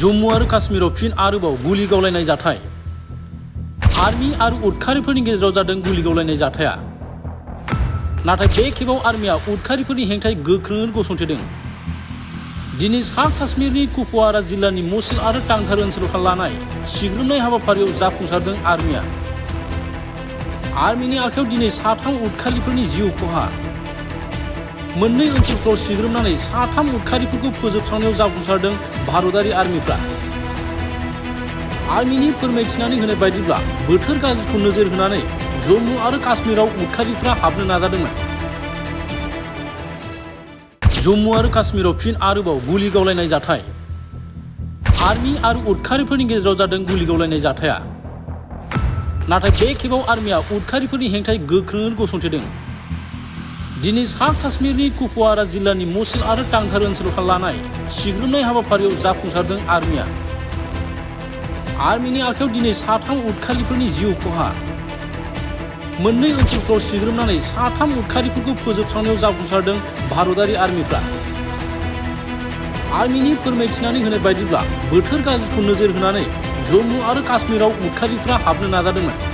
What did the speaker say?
जम्मू आरो काश्मीराव फिन आरोबाव गुलि गावलायनाय जाथाय। आर्मी आरो उदखारिफोरनि गेजेराव जादों गुलि गावलायनाय जाथाया। नाथाय बे खेबाव आर्मिया उदखारिफोरनि हेंथायै गोख्रोङै गसंथेदों। दिनै सा काश्मीरनि कुपवारा जिल्लानि मसिल आरो टांगधार ओनसोलाव लानाय सिग्रोमनाय हाबाफारियाव जाफुंसारदों आर्मिया। आर्मिनि आखायाव दिनै 3 उदखारिफोरनि जिउ खहा। मोननै ओनसोलफ्राव सिग्रोमनानै 3 उदखारिफोरखौ फोजोबस्रांनायाव जाफुंसारदों भारतारि आर्मिफ्रा। आर्मिनि फोरमायथिनानै होनाय बायदिब्ला बोथोर गाज्रिखौ नोजोर होनानै जम्मु आरो काश्मीराव उदखारिफ्रा हाबनो नाजादोंमोन। जम्मू आरो काश्मीराव फिन आरोबाव गुलि गावलायनाय जाथाय। आर्मी आरो उदखारिफोरनि गेजेराव जादों गुलि गावलायनाय जाथाया। नाथाय बे खेबाव आर्मिया उदखारिफोरनि हेंथायै गोख्रोङै गसंथेदों। दिनै सा काश्मीरनि कुपवारा जिल्लानि मसिल आरो टांगधार ओनसोलाव लानाय सिग्रोमनाय हाबाफारियाव जाफुंसारदों आर्मिया। आर्मिनि आखायाव दिनै 3 उदखारिफोरनि जिउ खहा। मोननै ओनसोलफ्राव सिग्रोमनानै 3 उदखारिफोरखौ फोजोबस्रांनायाव जाफुंसारदों भारतारि आर्मिफ्रा। आर्मिनि फोरमायथिनानै होनाय बायदिब्ला बोथोर गाज्रिखौ नोजोर होनानै जम्मु आरो काश्मीराव उदखारिफ्रा हाबनो नाजादोंमोन।